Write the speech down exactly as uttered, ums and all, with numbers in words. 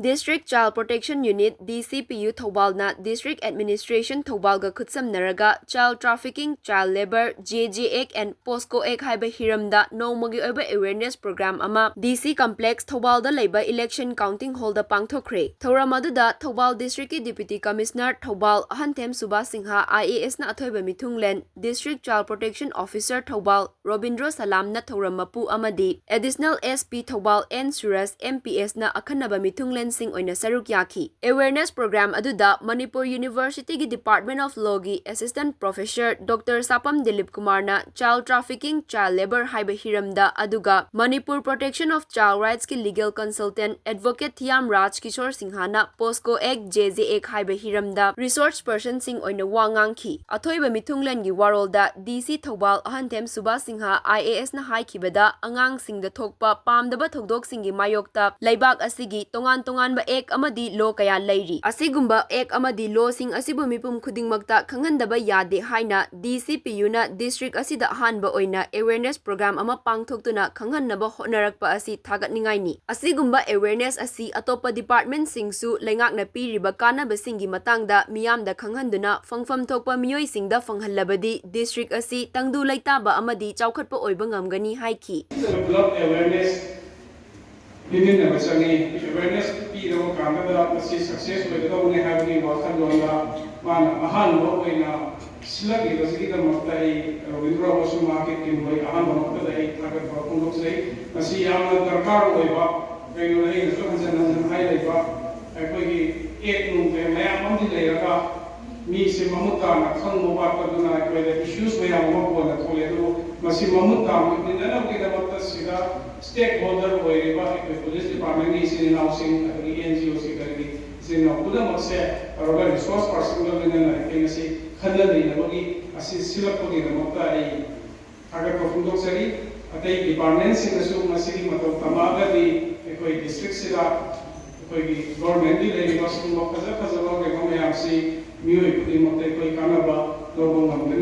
District Child Protection Unit, D C P U, ꯊꯧꯕꯥꯜꯅ District Administration ꯊꯧꯕꯥꯜꯒ ꯈꯨꯠꯁꯝꯅꯔꯒ Child Trafficking, Child Labour, J J Act and POCSO Act ꯍꯥꯏꯕ ꯍꯤꯔꯝꯗ ꯅꯣꯡꯃꯒꯤ ꯑꯣꯏꯕ awareness program ꯑꯃ D C Complex ꯊꯧꯕꯥꯜꯗ ꯂꯩꯕ Election Counting Hallꯗ ꯄꯥꯡꯊꯣꯛꯈ꯭ꯔꯦ꯫ ꯊꯧꯔꯝ ꯑꯗꯨꯗ Thoubal Districtꯀꯤ Deputy Commissioner Thoubal ꯑꯍꯟꯊꯦꯝ ꯁꯨꯕꯥ Singh, I A S ꯅ ꯑꯊꯣꯏꯕ ꯃꯤꯊꯨꯡꯂꯦꯟ, District Child Protection Officer Thoubal Robindro ꯁꯂꯥꯝꯅ ꯊꯧꯔꯝ ꯃꯄꯨ ꯑꯃꯗꯤ Additional S P Thoubal N ꯁꯨꯔꯖ, M P S ꯅ ꯑꯈꯟꯅꯕ ꯃꯤꯊꯨꯡꯂꯦꯟꯁꯤꯡ ꯑꯣꯏꯅ ꯁꯔꯨꯛ ꯌꯥꯈꯤ꯫ Awareness program ꯑꯗꯨꯗ Manipur Universityꯒꯤ Department of Lawꯒꯤ Assistant Professor Doctor ꯁꯥꯄꯝ Dilip ꯀꯨꯃꯥꯔꯅ Child Trafficking, Child Labour ꯍꯥꯏꯕ ꯍꯤꯔꯝꯗ, ꯑꯗꯨꯒ Manipur Protection of Child Rightsꯀꯤ Legal Consultant Advocate ꯊꯤꯌꯥꯝ ꯔꯥꯖ ꯀꯤꯁꯣꯔ ꯁꯤꯡꯍꯅ POCSO Act, J J Act ꯍꯥꯏꯕ ꯍꯤꯔꯝꯗ resource personꯁꯤꯡ ꯑꯣꯏꯅ ꯋꯥ ꯉꯥꯡꯈꯤ꯫ ꯑꯊꯣꯏꯕ ꯃꯤꯊꯨꯡꯂꯦꯟꯒꯤ ꯋꯥꯔꯣꯜꯗ D C ꯊꯧꯕꯥꯜ ꯑꯍꯟꯊꯦꯝ ꯁꯨꯕꯥ ꯁꯤꯡꯍ, I A S ꯅ ꯍꯥꯏꯈꯤꯕꯗ, ꯑꯉꯥꯡꯁꯤꯡꯗ ꯊꯣꯛꯄ ꯄꯥꯝꯗꯕ ꯊꯧꯗꯣꯛꯁꯤꯡꯒꯤ ꯃꯥꯌꯣꯛꯇ ꯂꯩꯕꯥꯛ ꯑꯁꯤꯒꯤ ꯇꯣꯉꯥꯟ ꯇꯣꯉꯥꯟꯕ Act ꯑꯃꯗꯤ Law ꯀꯌꯥ ꯂꯩꯔꯤ꯫ ꯑꯁꯤꯒꯨꯝꯕ Act ꯑꯃꯗꯤ Lawꯁꯤꯡ ꯑꯁꯤꯕꯨ ꯃꯤꯄꯨꯝ ꯈꯨꯗꯤꯡꯃꯛꯇ ꯈꯪꯍꯟꯗꯕ ꯌꯥꯗꯦ ꯍꯥꯏꯅ D C P Uꯅ District ꯑꯁꯤꯗ ꯑꯍꯥꯟꯕ ꯑꯣꯏꯅ awareness program ꯑꯃ ꯄꯥꯡꯊꯣꯛꯇꯨꯅ ꯈꯪꯍꯟꯅꯕ ꯍꯣꯠꯅꯔꯛꯄ ꯑꯁꯤ ꯊꯥꯒꯠꯅꯤꯡꯉꯥꯏꯅꯤ꯫ ꯑꯁꯤꯒꯨꯝꯕ awareness ꯑꯁꯤ ꯑꯇꯣꯞꯄ departmentꯁꯤꯡꯁꯨ ꯂꯩꯉꯥꯛꯅ ꯄꯤꯔꯤꯕ ꯀꯥꯟꯅꯕꯁꯤꯡꯒꯤ ꯃꯇꯥꯡꯗ ꯃꯤꯌꯥꯝꯗ ꯈꯪꯍꯟꯗꯨꯅ ꯐꯪꯐꯝ ꯊꯣꯛꯄ ꯃꯤꯑꯣꯏꯁꯤꯡꯗ ꯐꯪꯍꯜꯂꯕꯗꯤ district ꯑꯁꯤ ꯇꯪꯗꯨ ꯂꯩꯇꯥꯕ ꯑꯃꯗꯤ ꯆꯥꯎꯈꯠꯄ ꯑꯣꯏꯕ ꯉꯝꯒꯅꯤ ꯍꯥꯏꯈꯤ꯫ ꯄꯨꯂꯞ awareness ꯄꯤꯃꯤꯟꯅꯕ ꯆꯪꯉꯤ꯫ Awareness ꯄꯤꯔꯕ ꯀꯥꯟꯗ ꯃꯁꯤ success ꯑꯣꯏꯒꯗꯧꯕꯅꯤ ꯍꯥꯏꯕꯒꯤ ꯋꯥꯈꯜꯂꯣꯟꯗ ꯃꯥꯅ ꯑꯍꯥꯟꯕ ꯑꯣꯏꯅ ꯁꯤꯜꯂꯛꯂꯤꯕꯁꯤꯒꯤꯗꯃꯛꯇ ꯑꯩ ꯔꯣꯕꯤꯟꯗ꯭ꯔꯣ ꯑꯃꯁꯨꯡ ꯃꯍꯥꯛꯀꯤ teamꯕꯨ ꯑꯩ ꯑꯍꯥꯟꯕꯃꯛꯇꯗ ꯑꯩ ꯊꯥꯒꯠꯄ ꯐꯣꯡꯗꯣꯛꯆꯩ꯫ ꯃꯁꯤ ꯌꯥꯝꯅ ꯗꯔꯀꯥꯔ ꯑꯣꯏꯕ, ꯀꯩꯅꯣ, ꯑꯩꯅꯁꯨ ꯍꯟꯖꯟ ꯍꯟꯖꯟ ꯍꯥꯏꯔꯤꯕ, ꯑꯩꯈꯣꯏꯒꯤ Act ꯅꯨꯡ ꯀꯌꯥ ꯃꯌꯥꯝ ꯑꯃꯗꯤ ꯂꯩꯔꯒ ꯃꯤꯁꯦ ꯃꯃꯨꯠ ꯇꯥꯅ ꯈꯪꯕ ꯋꯥꯠꯄꯗꯨꯅ ꯑꯩꯈꯣꯏꯗ issues ꯃꯌꯥꯝ ꯑꯃ ꯀꯣꯟꯅ ꯊꯣꯛꯂꯦ꯫ ꯑꯗꯨꯕꯨ ꯃꯁꯤ ꯃꯃꯨꯠ ꯇꯥꯅ ꯎꯠꯃꯤꯟꯅꯅꯕꯒꯤꯗꯃꯛꯇ ꯁꯤꯗ stakeholder ꯑꯣꯏꯔꯤꯕ ꯑꯩꯈꯣꯏ police departmentꯀꯤ ꯏꯆꯤꯟ ꯏꯅꯥꯎꯁꯤꯡ, ꯑꯗꯒꯤ N G Oꯁꯤꯡ, ꯀꯔꯤꯒꯤ ꯏꯆꯤꯟ ꯏꯅꯥꯎ ꯄꯨꯝꯅꯃꯛꯁꯦ ꯇꯧꯔꯒ resource personꯒ ꯂꯣꯏꯅꯅ ꯑꯩꯈꯣꯏ ꯉꯁꯤ ꯈꯟꯅ ꯅꯩꯅꯕꯒꯤ ꯑꯁꯤ ꯁꯤꯜꯂꯛꯄꯒꯤꯗꯃꯛꯇ ꯑꯩ ꯊꯥꯒꯠꯄ ꯐꯣꯡꯗꯣꯛꯆꯔꯤ꯫ ꯑꯇꯩ departmentꯁꯤꯡꯅꯁꯨ ꯃꯁꯤꯒꯤ ꯃꯇꯧ ꯇꯝꯃꯛꯑꯒꯗꯤ ꯑꯩꯈꯣꯏ districtꯁꯤꯗ ꯑꯩꯈꯣꯏꯒꯤ governmentꯀꯤ ꯂꯩꯔꯤꯕ ꯁꯤꯒꯨꯝꯕ ꯐꯖ ꯐꯖꯕ ꯀꯩꯅꯣ ꯃꯌꯥꯝꯁꯤ ꯃꯤꯑꯣꯏ ꯈꯨꯗꯤꯡꯃꯛꯇ ꯑꯩꯈꯣꯏ ꯀꯥꯟꯅꯕ ꯂꯧꯕ ꯉꯝꯒꯅꯤ꯫